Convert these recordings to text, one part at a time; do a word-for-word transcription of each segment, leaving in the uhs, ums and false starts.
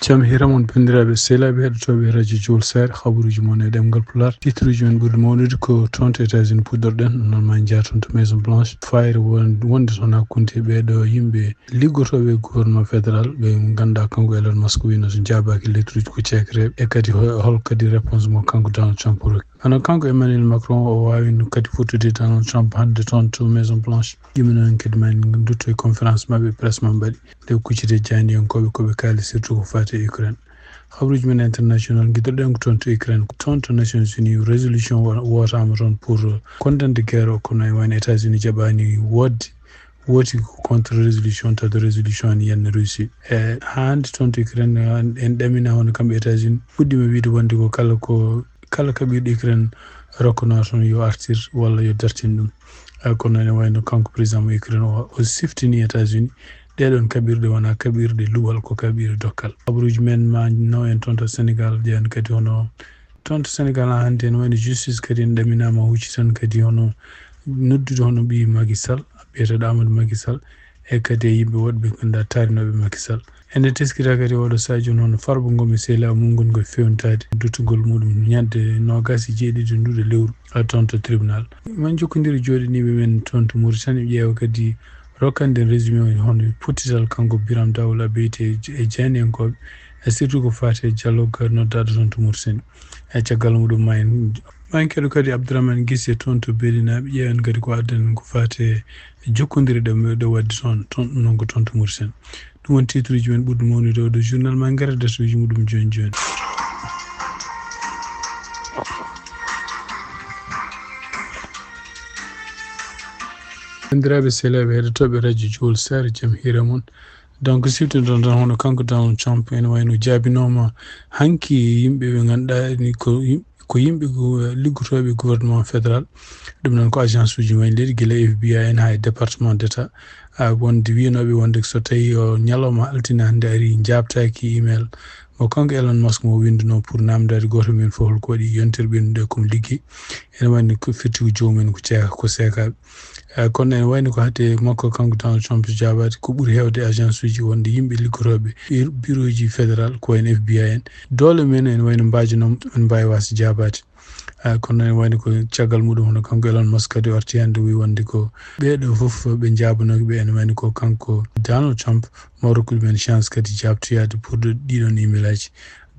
Jam hiiran mon, banndiraaɓe sehilaaɓe heɗotooɓe Radio Jowol Seeɗa, habaruuji mon e ɗemngal Pulaar. Titruuji men ɓurɗi mawnude ko toon to États-Unis puɗɗorɗen, noon ma en njaah toon to Maison Blanche. Fayre won-, wonde toon hakkunde ɓee ɗoo yimɓe liggotooɓe e gouvernement fédéral, ɓe ngannduɗaa kanko Elon Musk wino so njaabaaki lettre uji ko ceekreeɓe, e kadi ho-, hol kadi réponse mo kanko Donald Trump rokki. Hono kanko Emmanuel Macron, o waawino kadi fottude Donald Trump hannde toon to Maison Blanche. Yimɓe noon kadi ma en ndutto e conférence maɓɓe presse mo ɓe mbaɗi. Nde kuccite jaayndiyankooɓe ko ɓe kaali surtout ko faati e Ukraine. Habaruuji men international, ngiɗirɗen ko toon to Ukraine, toon to Nations Unies, résolution wo-, wootaama toon pour condamnde guerre o, kono e wayno États-Unis jaɓaani woodde wooti ko contre résolution, tawi résolution ne yenna Russie. E hannde toon to Ukraine, en, en ɗamina hono kamɓe États-Unis, puɗɗiima wiide wonde ko kala ko, kala kaɓirɗe Ukraine rokkanoo toon yo artir walla yo dartin ɗum. Eh, kono ene wayno kanko président mo Ukraine o, o siftini États-Unis, ɗee ɗoon kaɓirɗe wonaa kaɓirɗe luɓal, ko kaɓirɗe dokkal. Habaruuji men ma naw en toon to Sénégal, ƴeewen kadi hono toon to Sénégal haa hannde ene wayno justice kadi en ɗaminaama hucci tan kadi hono noddude hono ɓii Macky Sall, biyeteeɗo Amadou Macky Sall, e kadi e yimɓe woɗɓe ngannduɗaa tarinooɓe Macky Sall. Ene teskita kadi oɗo sahaa jooni hono Farba Ngom e sehilaaɓe mum ngoni koye fewnitaade duttugol muɗum ñande noogaas e jeeɗiɗi nduɗo lewru, a, toon to tribunal. Men jokkondiri jooɗiniiɓe men toon to Mauritanie, ƴeewa kadi rokkanɗen résumé o hono pottital kanko Birame Daouda Beyte e, e jaayndiyankooɓe, e surtout ko faati e dialogue noddaaɗo toon to Mauritanie. E caggal muɗum ma en, ma en keɗo kadi Abdourahmane Guissé toon to Beelinaaɓe, ƴeewen kadi ko addan en ko faati e jokkondire ɗe, ɗe waɗde toon, toon, ɗum noon ko toon to Mauritanie. Ɗum woni titruuji men ɓurɗi mawnude oɗo journal, ma en ngartu e dartuuji muɗum jooni jooni. Banndiraaɓe sehilaaɓe heɗotooɓe Radio Jowol Seeɗa, jam hiiran mon. Donc, siftinde tan hono kanko Donald Trump ene wayno jaabinooma hanki yimɓe ɓe ngannduɗaa ni ko yim-, ko yimɓe go-, liggotooɓe gouvernement fédéral. Ɗum noon ko agence uji wayno leydi, gila F B I en haa e département d'État. A, wonde wiyanooɓe wonde so tawii o ñalawma altine hannde ari, njaabtaaki email mo kanko Elon Musk mo winndunoo pour naamndaade gooto men fof hol ko waɗi yontere ɓennude e ko mo liggey. Ene wayno ko firti ko joomum en ko ceeka, ko seekaaɓe. Eh, kono ene wayno ko hade makko kanko Donald Trump jaabaade, ko ɓuri heewde agence uji wonde yimɓe liggotooɓe bir-, birooji fédéral, ko wayno F B I en. Doole men ene wayno mbaajanooma, ene mbaawi waasde jaabaade. Eh, kono ene wayno ko caggal muɗum hono kanko Elon Musk kadi o arti hannde, o wi wonde ko ɓee ɗoo fof ɓe njaabanooki ɓe, ene wayno ko kanko Donald Trump mo rokkude men chance kadi jaabtoyaade pour ɗiɗon email aji.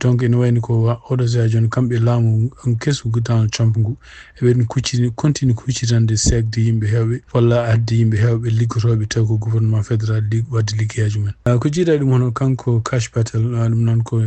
Donc, ene wayno ko wa-, oɗo sahaa jooni kamɓe laamu kesu ngu Donald Trump ngu, eɓe kuccini, continue kuccitande seekde yimɓe heewɓe, walla adde yimɓe heewɓe liggotooɓe taw ko gouvernement fédéral lig-, waɗde liggeyaaji mum. Ah, ko jiidaa ɗum hono kanko Kash Patel, ah, ɗum noon ko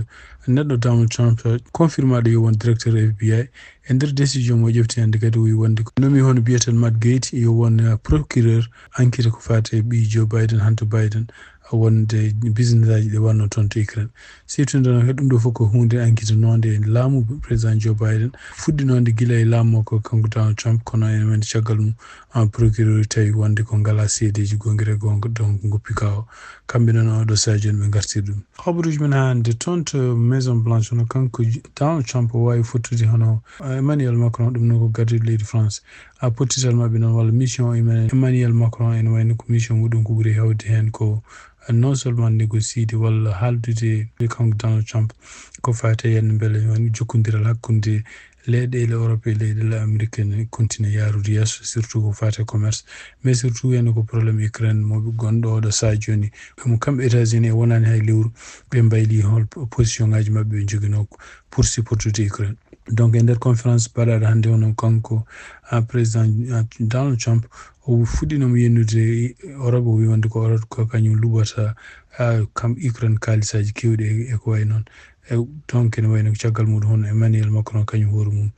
neɗɗo Donald Trump, ah, confirmaaɗo yo won directeur F B I. E nder décision mo ƴefti hannde kadi o wi wonde ko nomi hono biyeteeɗo Matt Gaetz yo won, ah, procureur enquête ko faati e ɓii Joe Biden, Hunter Biden, wonde business aji ɗi wonno toon to Ukraine. Siftinta noon, ɗum ɗo fof ko huunde enquête noonde e laamu président Joe Biden, fuɗɗinoonde gila e laamu makko kanko Donald Trump, kono ene wayno caggal mum, en procureur tawi wonde ko ngala seedeeji gonɗi e goonga, donc ngoppi ka o. Kamɓe noon oɗo sahaa jooni ɓe ngartiri ɗum. Habaruuji men hannde toon to Maison Blanche, hono kanko Donald Trump o waawi fottude hono, eh, Emmanuel Macron, ɗum noon ko gardiiɗo leydi France. A, pottital maɓɓe noon walla mission o Emmanuel, Emmanuel Macron ene wayno ko mission muɗum ko ɓuri heewde heen ko, eh, non seulement négocier walla haaldude e kanko Donald Trump ko faati e mbele won jokkondiral hakkunde leyɗeele Europe e leyɗeele Amérique ne continue yaarude yeeso, surtout ko faati e commerce, mais surtout heen ko problème Ukraine mo ɓe gonɗo oɗo sahaa jooni. Ɓe mo kamɓe États-Unis e wonaani hay lewru ɓe mbayli hol position ngaji maɓɓe ɓe njoginoo pour supportude Ukraine. Donc, e nder conférence baɗaaɗo hannde, hono kanko, ah, président, ah, Donald Trump, o fuɗɗinooma yennude e Europe, o wi wonde ko Europe ko kañum luɓata, ah, kam Ukraine kaalisaaji keewɗi e, e ko wayi noon. E, donc, ene wayno ko caggal muɗum hono Emmanuel Macron kañum hoore mum,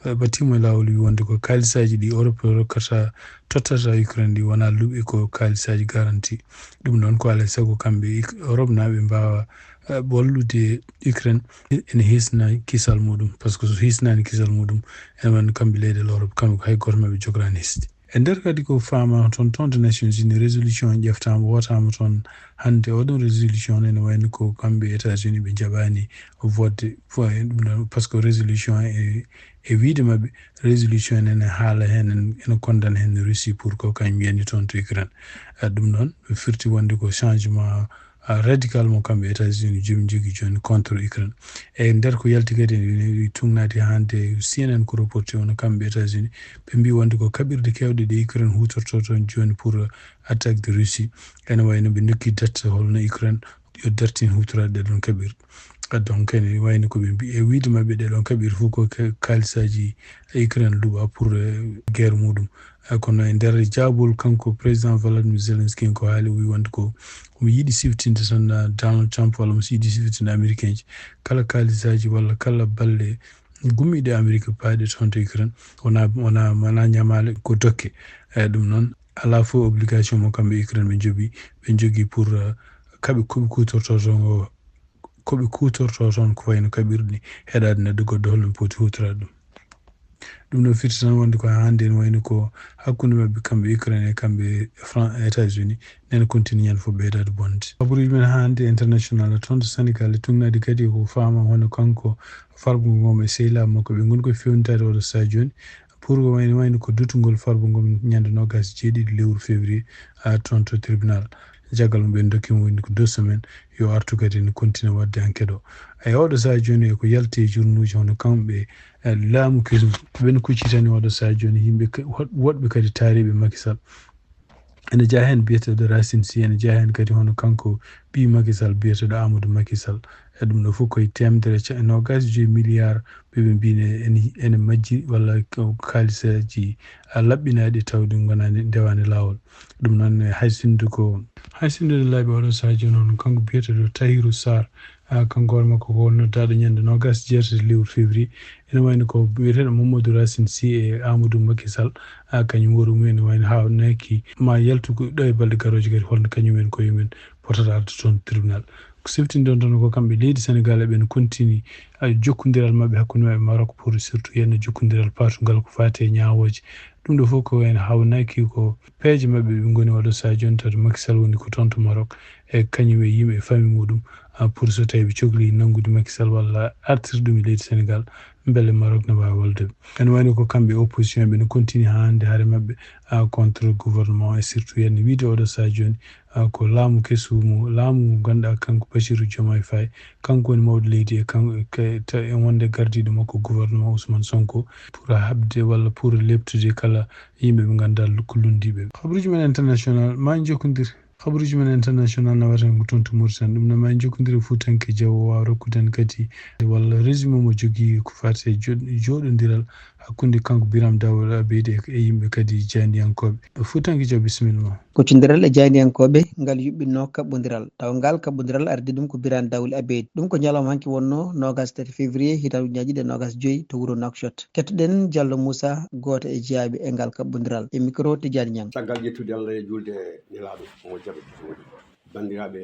eh, ɓattiima e laawol, wi wonde ko kaalisaaji ɗi Europe rokkata, tottata Ukraine ɗi wonaa luɓi, ko kaalisaaji garanti. Ɗum noon ko alaa e sago kamɓe Ik-, Europe naaɓe mbaawa, eh, wallude Ukraine ene hisna kisal muɗum, par ce que so hisnaani kisal muɗum, ene wayno kamɓe leyɗe Europe, kamɓe ko hay gooto maɓɓe jogoraani hisde. E nder kadi ko faama toon, toon to Nations Unies, résolution ƴeftaama, wootaama toon hannde. Oɗon résolution ene wayno ko kamɓe États-Unis ɓe njaɓaani vote, fo-, e ɗum ɗon, par ce que résolution e, e wiyde maɓɓe, résolution ene haala heen, ene condamne heen Russie pour ko kañum yani toon to Ukraine. Eh, ɗum noon, firti wonde ko changement radical mo kamɓe États-Unis jomi jogi jooni contre Ukraine. E nder ko yalti kadi e tugnaade hannde C N N ko reporté wano kamɓe États-Unis ɓe mbi wonde ko kaɓirɗe kewɗe ɗe Ukraine hutorto toon jooni pour attaque de Russie. Ene wayno ɓe ndokki date holno Ukraine yo dartin hutorade ɗe ɗon kaɓirɗe. Donc ene wayno ko ɓe mbi e wiide maɓɓe ɗe ɗon kaɓirɗe fof ko kalisaji Ukraine luɓa pour guerre muɗum. Kono e nder jaabol kanko président Volodymyr Zelensky ko haali o wi wonde ko omo yiɗi siftinde tan Donald Trump walla omo yiɗi siftinde américain ji kala kalisaji walla kala balle gummiɗe Amérique paaɗe toon to Ukraine wona wona wona ñamaale ko dokke. Eyyi ɗum noon ala fof obligation mo kamɓe Ukraine ɓe jogi ɓe jogi pour kaɓe koɓe kutorto toon o koɓe kutorto toon ko wayno kaɓirɗe heɗade neɗɗo goɗɗo holno poti hutorade ɗum. Ɗum ɗo firti tan wonde ko hannde ene wayno ko hakkunde maɓɓe kamɓe Ukraine e kamɓe Fran États-Unis nene continue ñande fof ɓeydaade bonde. Habaruji men hannde international toon to Sénégal e tugnaade kadi ko faama hono kanko fargo ngom e sehilaaɓe makko ɓe ngoni koye fewnitaade oɗo saha jooni pour ko wayno wayno ko dutugol fargo ngom ñande nogas e jeeɗiɗi lewru février a toon to tribunal. Caggal mo ɓe dokkimo woni ko deux semaines yo artu kadi ne continue waɗde enquête o. E oɗo saha jooni e ko yalti e journaux uji hono kamɓe laamu kesum ɓen kuccitani oɗo saha jooni yimɓe woɗɓe kadi taariɓe Macky Sall. Ene jeyaa heen biyeteeɗo Racine Sy ene jeyaa heen kadi hono kanko ɓii Macky Sall biyeteeɗo Amadou Macky Sall. E ɗum ɗo fof koye teemedere e nogas e joyi milliard ɓe ɓe mbine ene majji walla kalisaji laɓɓinaaɗi taw ɗi ngonani ndewani laawol. Ɗum noon hay sindu ko hay sindude laabi oɗo saha jooni hono kanko biyeteeɗo Tahirou Sarr kanko hoore makko ko noddaaɗo ñande nogas jeetati lewru février ene wayno ko biyeteeɗo Mamadou Racine Sy e Amadou Macky Sall kañum wuro mum ene wayno hawnaki ma yaltu ɗo e balɗe garooje kadi holno kañum en koye mumen potata arde toon tribunal. Ko siftinde on tan ko kamɓe leydi Sénégal eɓen continue jokkondiral maɓɓe hakkunde maɓɓe Maroc pour surtout yenno jokkondiral patungal ko fati e ñaawooje. Ɗum ɗo fof ko en hawnaki ko peeje maɓɓe ɓe ngoni waɗo saha jooni tawde Macky Sall woni ko toon to Maroc e kañum e yimɓe e famille muɗum pour so tawi ɓe cokli nanngude Macky Sall walla artir ɗum e leydi Sénégal mbele Maroc ne waawi wallude ɓe. Ene wayno ko kamɓe opposition ɓe no continue haa hannde hare maɓɓe contre gouvernement e surtout yenno wiide oɗo saha jooni ko laamu kesu mo laamu ngu ngannduɗaa kanko Bassirou Diomaye Faye kanko woni mawɗo leydi e kanko e wonde gardiiɗo makko gouvernement Ousmane Sonko pour haɓde walla pour leɓtude kala yimɓe ɓe ngannduɗaa ko lunndiiɓe. Habaruuji men international ma en jokkondir habaruuji men international nawata en ko toon to Mauritanie ɗum no ma en jokkondir e Fuutanke Jaw o waawa rokkude en kadi walla résumé mo jogii ko faati e jooɗondiral hakkunde kanko Biram Dawol Abeydi e yimɓe kadi jaayndiyankooɓe. Fuutanke Jaw bisimilla ma. Kuccondiral e jaayndiyankooɓe ngal yuɓɓinno kaɓɓondiral tawa ngal kaɓɓondiral ardi ɗum ko Biram Dawol Abeydi ɗum ko ñalawma hanki wonno noogas tati février hitaande ujunnaaji ɗiɗi e noogas joyi to wuro Nouakchott. Kettoɗen Jallo Moussa gooto e jeyaaɓe e ngal kaɓɓondiral e micro Tidiane Niang. Caggal ƴettude Allah e juulde e Nelaaɗo mo jaɓe banndiraaɓe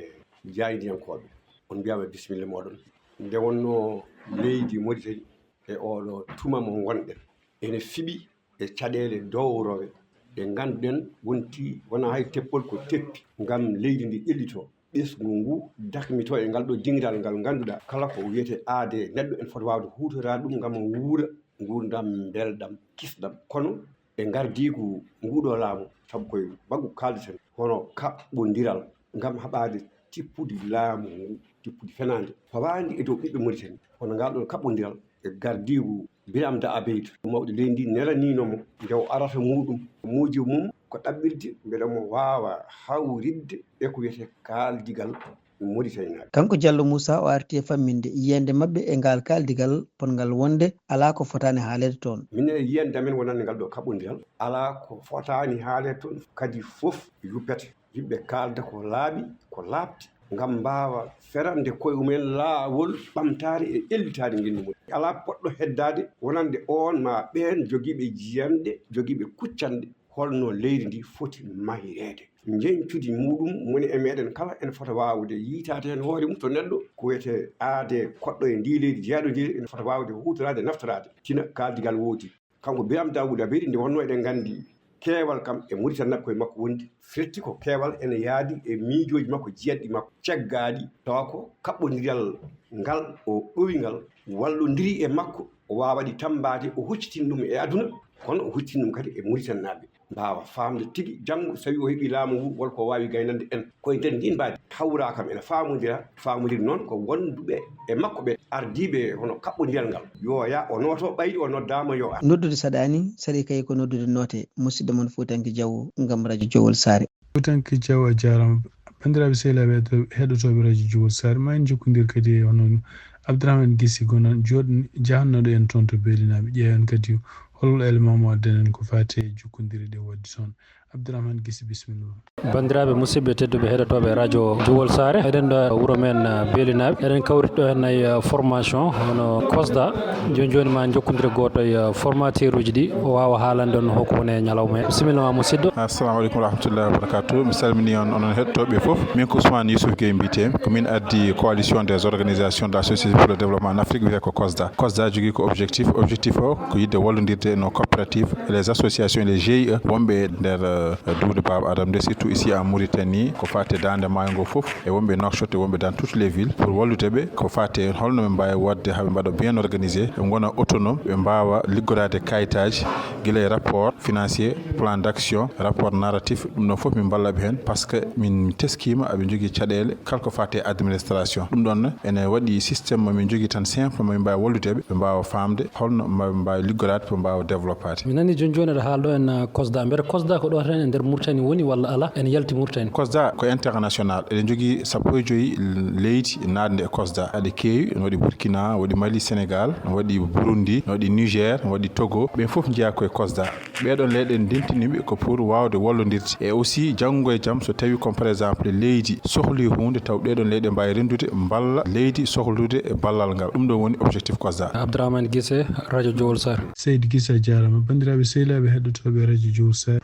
jaayndiyankooɓe on mbiyaama bisimilla mooɗon. Nde wonno leydi Mauritanie e oɗo tuma mo ngonɗen ene fiɓi e caɗeele dowrowe ɗe ngannduɗen wonti wonaa hay teppol ko teppi ngam leydi ndi ƴellitoo. Ɓesngu ngu dakmitoo e ngal ɗo dingiral ngal ngannduɗaa kala ko wiyetee aadee neɗɗo ene foti waawde huutoraade ɗum ngam wuura nguurndam mbelɗam kisɗam. Kono e ngardiigu nguuɗoo laamu sabu koye maggu kaaldeten hono kaɓɓondiral ngam haɓaade tippude laamu ngu tippude fenaande fawaande e dow ɓiɓɓe Mauritanie. Kono ngal ɗoon kaɓɓondiral e ngardiigu Biram Da Abeydi mawɗo leydi ndi nelaniino mo nde o arata muuɗum muuji mum ko ɗaɓɓirde mbele omo waawa hawritde e ko wiyetee kaaldigal Mauritanie. Kanko Jallo Moussa o arti e famminde yiyannde maɓɓe e ngaal kaaldigal potngal wonde alaa ko fotaani haaleede toon. Minen e yiyannde amen wonande ngal ɗo kaɓɓondiral alaa ko fotaani haaleede toon kadi fof yuppete. Yimɓe kaalda ko laaɓi ko laaɓti ngam mbaawa ferande koye mumen laawol ɓamtaare e ƴellitaare ngenndiigu. Alaa poɗɗo heddaade wonande oon maa ɓeen jogiiɓe jiyanɗe jogiiɓe kuccanɗe holno leydi ndi foti mahireede. Njeñcudi muuɗum moni e meɗen kala ene fota waawde yiytaade heen hoore mum to neɗɗo ko wiyetee aadee koɗɗo e ndii leydi jeyaaɗo ndii leydi ene fota waawde huutoraade naftoraade tina kaaldigal woodi. Kanko Biram Dawuda Beydi nde wonnoo eɗen nganndi keewal kam e Mauritanie koye makko wondi firti ko keewal ene yaadi e miijooji makko jiyatɗi makko ceggaaɗi tawa ko kaɓɓondiral ngal o ɗowi ngal wallondiri e makko o waawa ɗi tammbaade o huccitini ɗum e aduna Kono o huccini ɗum kadi e Mauritanie naaɓe, mbaawa faamde tigi janngo, so tawii o heɓii laamu ngu, won ko waawi gaynande en. Ko e nder ndiin mbaadi hawra kam ene faamondira, faamondiri noon ko wonduɓe e makko ɓe, ardiiɓe hono kaɓɓondiral ngal, yo ya o nooto, ɓayri o noddaama yo ar. Noddude saɗaani, saɗi kay ko noddude noote. Musidɗo mon Fuutanke Jaw ngam rajo Jowol Saare. Fuutanke Jaw, a jaaraama. Banndiraaɓe sehilaaɓe heɗo-, heɗotooɓe rajo Jowol Saare, ma en njokkondir kadi e hono Abdourahmane Gisi Gonan, jooɗ-, jahannooɗo en toon to Beelinaaɓe. Ƴeewen kadi hol élément mo addan en ko faati e jokkondire ɗe waɗde toon. Abdourahmane Gisi, bisimilla ma. Banndiraaɓe musidɓe tedduɓe heɗotooɓe rajo Jowol Saare, eɗen ɗo e wuro men, eh, Beelinaaɓe. Eɗen kawriti ɗo heen e, eh, formation, hono COSDA. Jooni jooni ma en njokkondire gooto e, eh, formateur uji ɗi, o waawa haalande on hoko woni e ñalawma he. Bisimilla ma musidɗo. Assalamu aleykum wa rahmatullahi wa barakatuh. Mi salmini on, onon heɗotooɓe fof. Min ko Ousmane Youssouf Gueye mbiyetee. Ko min addi Coalition des organisations de la société pour le développement en Afrique, wiyetee ko COSDA. COSDA jogii ko objectif. Objectif o ko yiɗde wallondirde no coopérative, les associations, les G I E, wonɓe e nder, euh, duunde Baaba Adama nde, surtout ici en Mauritanie, ko faati e daande maayo ngo fof, e wonɓe Nouakchott, e wonɓe dans toutes les villes, pour wallude ɓe ko faati e holno ɓe mbaawi waɗde haa ɓe mbaɗa bien organisé, ɓe ngona autonome, ɓe mbaawa liggodaade kayitaaji, gila e rapport financier, plan d'action, rapport narratif, ɗum ɗon fof min mballa ɓe heen, parce que min teskiima aɓe njogii caɗeele, kala ko faati e administration. Ɗum ɗon ene waɗi système mo min njogii tan simple, mo min mbaawi wallude ɓe, ɓe mbaawa faamde holno ma-, ɓe mbaawi liggodaade, ɓe mbaawa développaade. Mi nani jooni jooni aɗa haala ɗo en, uh, COSDA. Mbete COSDA ko ɗo tan e nder Mauritanie woni walla alaa? Ene yalti Mauritanie? COSDA ko international. Eɗen njogii sappo e joyi leydi naatnde e COSDA. Aɗe keewi, no waɗi Burkina, waɗi Mali, Sénégal, no waɗi Burundi, no waɗi Niger, no waɗi Togo. Ɓen fof njeyaa ko e COSDA. Ɓee ɗoon leyɗe en ndentini ɓe ko pour waawde wallondirde. E aussi, janngo e jam, so tawii comme par exemple leydi sohlii huunde, taw ɗee ɗoon leyɗe mbaawi renndude, mballa leydi sohlude e ballal ngal. Ɗum ɗoon woni objectif COSDA. Abdourahmane Gise, rajo Jowol Saare. Seydi Gise, a jaaraama. Banndiraaɓe sehilaaɓe heɗotooɓe rajo Jowol Saare,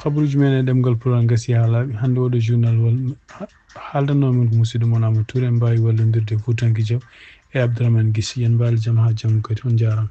kabaruuji men e ɗemngal Pulaar ngasii haa laaɓi. Hannde oɗo journal wal-, ha-, haaldanoo men ko musidɗo mon Amadou Touré, en mbaawi wallondirde e Fuutanke Jaw e Abdourahmane Gise. Yo en mbaal jam haa janngo kadi. On njaaraama.